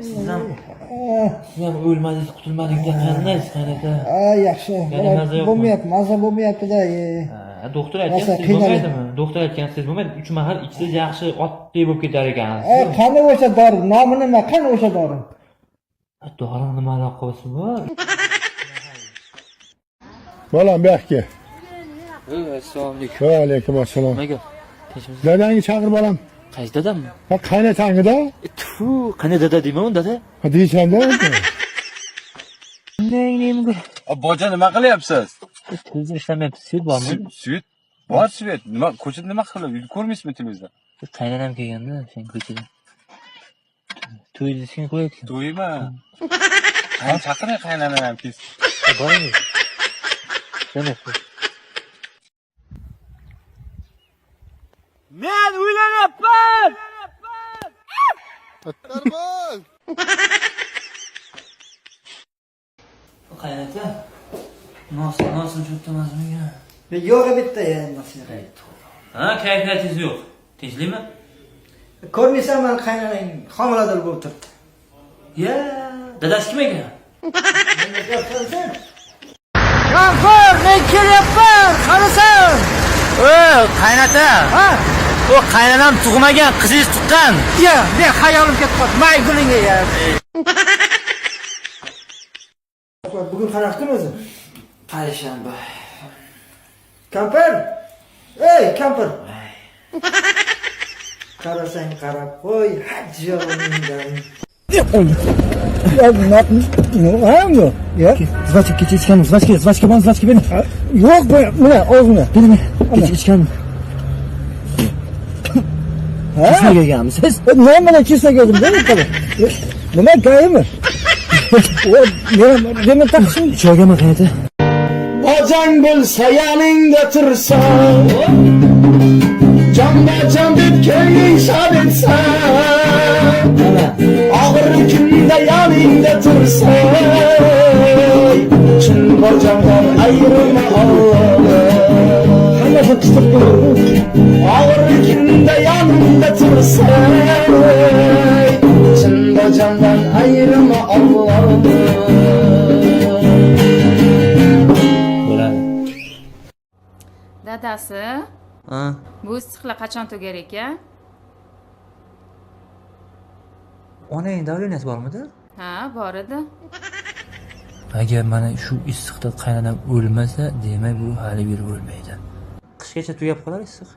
Siz ham o'lmadingiz, qutulmadingiz, qanday qaynota? Yaxshi. Ya'ni maza yo'qmi? Bo'lmayapti, maza bo'lmayapti-da. Doktor aytgan Rosa siz qiynalib. bo'lmaydimi? Doktor aytgan siz bo'lmaydi. 3 mahal ichsangiz yaxshi otdek bo'lib ketar ekansiz. Qani o'sha dori? Nomi nima? Qani o'sha dori? Dorini nima aloqasi bor? Bolam bu yoqqa. Assalomu alaykum. Va alaykum assalom. Nimaga? Tinchmisiz? Dadangni chaqir bolam. Qaysi dadammi? Ha, qaynotangida? Tfu, qanday dada deyman uni dada? Ha, deysanda. Boja nima qilyapsiz? Televizor ishlamayapti, svet bormi? Svet bor, svet. Nima ko'chada nima qilib? Ko'rmaysizmi televizor? Qaynonam kelganda, sen ko'chada. To'y diskini qo'yayotgan. To'ymi? Qayn chaqiring qaynonani ham tez. Bormi? Ishlamayapti. Men uylanyapman! Qaynota. Nosim cho'kdamasmikan? Yo'q bitta nasihat. Ha, kayfiyatingiz yo'q. Tinchlikmi? Ko'rmaysan, mani qaynonang homilador bo'lib turibdi. Ya, dadasi kim ekan? Kampir, men kelyapman, qarasan. Qaynota! Ha? U qaynonam tug'magan, qizingiz tuqqan. Ya, men hayolim ketib qoldi. May gulingga ya. Bugun qanaqa kun o'zi? Payshanba. Kampir! Ey, kampir! Qarasang qarab qo'y, haj joningdan. Zvachka kecha ichgandim. Zvachka, zvachka bor, zvachka bering. Yo'q, mana og'zini. Bering, kecha ichgandim. Kisnak yeganmisiz? Nima bilan kisnak yedim, nima gaymi? Nima taqsim? Icholganman qaynota. Bojang bo'lsa yoningda tursa, jonma jon deb ko'ngling shod etsa, og'ir kunda yoningda tursa, chin bojangdan ayirma Alloh. Hammasi qisib qo'ydi. Og'ir kunda yoningda tursa, chin bojangdan ayirma Alloh. Bo'ladi. Dadasi, Ha? bu issiqlar qachon tugar ekan? Onang давлениеsi bormidi? Ha, bor edi. Agar mana shu issiqda qaynonam o'lmasa, demak bu hali beri o'lmaydi. Qishgacha tugab qolar issiq.